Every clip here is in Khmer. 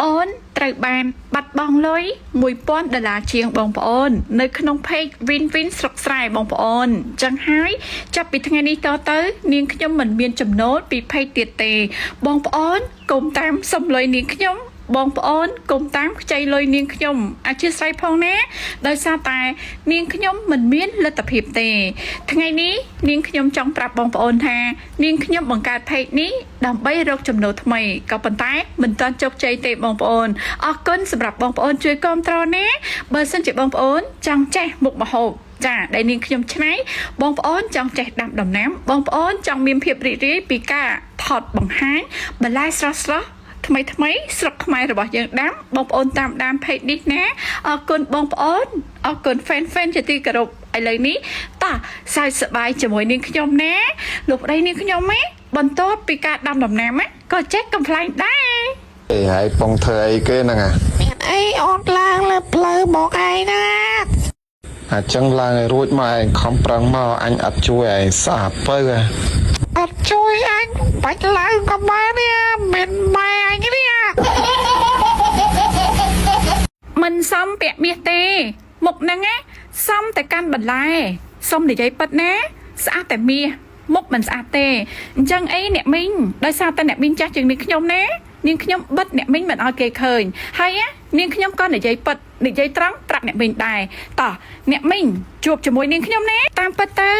អូនត្រូវបានបាត់បង់លុយ1000ដុល្លារជាងបងប្អូន នៅក្នុង page Win Win ស្រុកស្រែបងប្អូនអញ្ចឹងហើយចាប់ពីថ្ងៃនេះតទៅ នាងខ្ញុំមិនមានចំណូលពី page ទៀតទេ បងប្អូនកុំតាមសុំលុយនាងខ្ញុំ បងប្អូនកុំតាមខ្ចីលុយនាងខ្ញុំអធិស្ឋានផងណាដោយសារតែនាងខ្ញុំមិនមានលទ្ធភាពទេ ថ្ងៃនេះនាងខ្ញុំចង់ប្រាប់បងប្អូនថា នាងខ្ញុំបង្កើត page នេះដើម្បីរកចំណូលថ្មីក៏ប៉ុន្តែមិនទាន់ជោគជ័យទេបងប្អូនអរគុណសម្រាប់បងប្អូនជួយគាំទ្រណាបើសិនជាបងប្អូនចង់ចេះមុខម្ហូបចាដែលនាងខ្ញុំឆ្នៃបងប្អូនចង់ចេះដាំដំណាំបងប្អូនចង់មានភាពរីករាយពីការថតបង្ហាញបន្លែស្រស់ៗ ថ្មីថ្មីស្រុកខ្មែររបស់យើងដាំបងប្អូនតាមដាន page នេះណាអរគុណបងប្អូនអរគុណ fan fan ជាទីគោរពឥឡូវនេះតោះសើចសប្បាយជាមួយនាងខ្ញុំណាលោកប្តីនាងខ្ញុំណាបន្ទាប់ពីការដាំដំណាំណាក៏ចេះកំប្លែងដែរ អេហើយពងធ្វើអីគេហ្នឹងអា មានអីអត់ឡើងលើផ្លូវមកឯងណា អាចឹងឡើងឲ្យរួចមកឯងខំប្រឹងមកអញអត់ជួយឯងសោះអាពៅហ៎ អត់ជួយអញបាច់ឡើងក៏បានដែរមិនម៉ែអញនេះ មិនសមពាក់មាសទេមុខហ្នឹងណាសមតែកាន់បន្លែសុំនិយាយពិតណាស្អាតតែមាសមុខមិនស្អាតទេអញ្ចឹងអីអ្នកមីងដោយសារតែអ្នកមីងចាស់ជាងនាងខ្ញុំណានាងខ្ញុំបិទអ្នកមីងមិនឲ្យគេឃើញហើយណានាងខ្ញុំក៏និយាយពិតនិយាយត្រង់ប្រាប់អ្នកមីងដែរតោះអ្នកមីងជួបជាមួយនាងខ្ញុំណាតាមពិតទៅ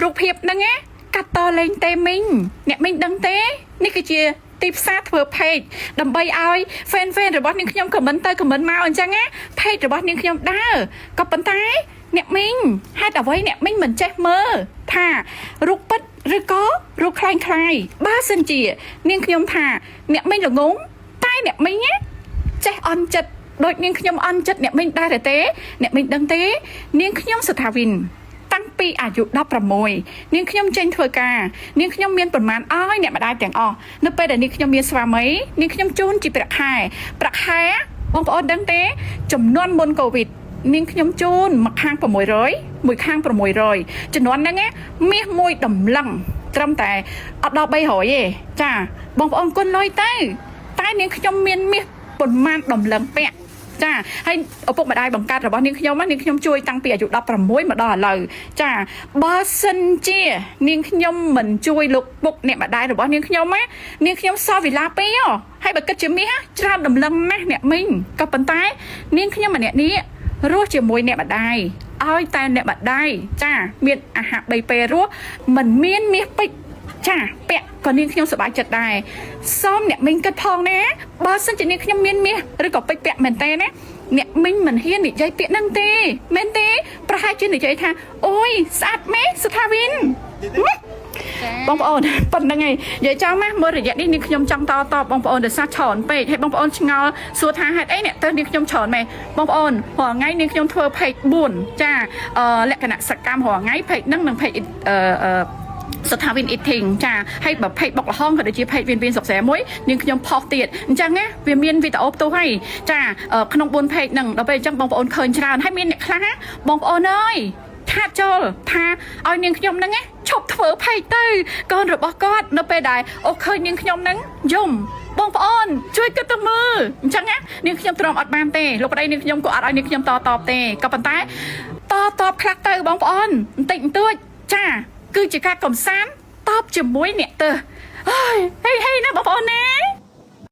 រូបភាពហ្នឹងណាកាត់តលេងទេមីងអ្នកមីងដឹងទេនេះគឺជា ទីផ្សារធ្វើ page ដើម្បីឲ្យ fan fan របស់នាងខ្ញុំ comment ទៅ comment មកអញ្ចឹងណា page របស់នាងខ្ញុំដើរក៏ប៉ុន្តែអ្នកមីងហេតុអ្វីអ្នកមីងមិនចេះមើលថារូបពិតឬក៏រូបคล้ายคล้ายបើសិនជា នាងខ្ញុំថាអ្នកមីងល្ងងតែអ្នកមីងណាចេះអន់ចិត្តដូចនាងខ្ញុំអន់ចិត្តអ្នកមីងដែរទេ អ្នកមីងដឹងទេ នាងខ្ញុំសថាវិន តាំងពីអាយុ16នាងខ្ញុំចេញធ្វើការនាងខ្ញុំមានប្រមាណឲ្យអ្នកម្ដាយទាំងអស់នៅពេលដែលនាងខ្ញុំមានស្វាមីនាងខ្ញុំជូនជាប្រាក់ខែប្រាក់ខែបងប្អូនដឹងទេ ចំនួនមុនកូវីដនាងខ្ញុំជូនមួយខាង600មួយខាង600ចំនួនហ្នឹងណាមាសមួយតម្លឹងត្រឹមតែអត់ដល់300ទេចាបងប្អូនគុណលុយទៅ តែនាងខ្ញុំមានមាសប៉ុន្មានតម្លឹងពាក់ ចាហើយឪពុកម្ដាយបង្កើតរបស់នាងខ្ញុំណានាងខ្ញុំជួយតាំងពីអាយុ16មកដល់ឥឡូវចាបើសិនជា នាងខ្ញុំមិនជួយលោកពុកអ្នកម្ដាយរបស់នាងខ្ញុំណានាងខ្ញុំសល់វិឡាពីរហ៎ហើយបើគិតជាមាសណាច្រើនតម្លឹងណាស់អ្នកមីងក៏ប៉ុន្តែ នាងខ្ញុំម្នាក់នេះរស់ជាមួយអ្នកម្ដាយឲ្យតែអ្នកម្ដាយចាមានអាហារ3ពេលរស់មិនមានមាសពេជ្រ ចាពាក់ក៏នាងខ្ញុំសប្បាយចិត្តដែរសូមអ្នកមីងគិតផងណាបើសិនជានាងខ្ញុំមានមាសឬក៏ពេជ្រពាក់មែនទេណាអ្នកមីងមិនហ៊ាននិយាយពាក្យហ្នឹងទេមែនទេប្រហែលជានិយាយថាអូយស្អាតម៉េះសុថាវិនបងប្អូនប៉ុណ្្នឹងឯងនិយាយចំណាមួយរយៈនេះនាងខ្ញុំចង់តតបបងប្អូនដោយសារច្រើនពេកហើយបងប្អូនឆ្ងល់សួរថាហេតុអីអ្នកទៅនាងខ្ញុំច្រើនម៉េះបងប្អូនរាល់ថ្ងៃនាងខ្ញុំធ្វើ page 4ចាអឺលក្ខណៈសកម្មរាល់ថ្ងៃ page ហ្នឹងនិង page អឺអឺ សថាវិន eating ចាហើយបើ page បុកលហងក៏ដូចជា page វិនវិនសុកស្រែមួយនាងខ្ញុំផុសទៀតអញ្ចឹងណាវាមានវីដេអូផ្ទុះហើយចាក្នុង4 page ហ្នឹងដល់ពេលអញ្ចឹងបងប្អូនឃើញច្រើនហើយមានអ្នកខ្លះណាបងប្អូនអើយថាចូលថាឲ្យនាងខ្ញុំហ្នឹងណាឈប់ធ្វើ page ទៅកូនរបស់គាត់នៅពេលដែលអូឃើញនាងខ្ញុំហ្នឹងយំបងប្អូនជួយគិតទៅមើលអញ្ចឹងណានាងខ្ញុំទ្រាំអត់បានទេលោកប្តីនាងខ្ញុំក៏អត់ឲ្យនាងខ្ញុំតតបទេក៏ប៉ុន្តែតតបខ្លះទៅបងប្អូនបន្តិចបន្តួចចា គឺជាការកំសាន្តតបជាមួយអ្នកទៅហើយហេហេណាបងប្អូនណា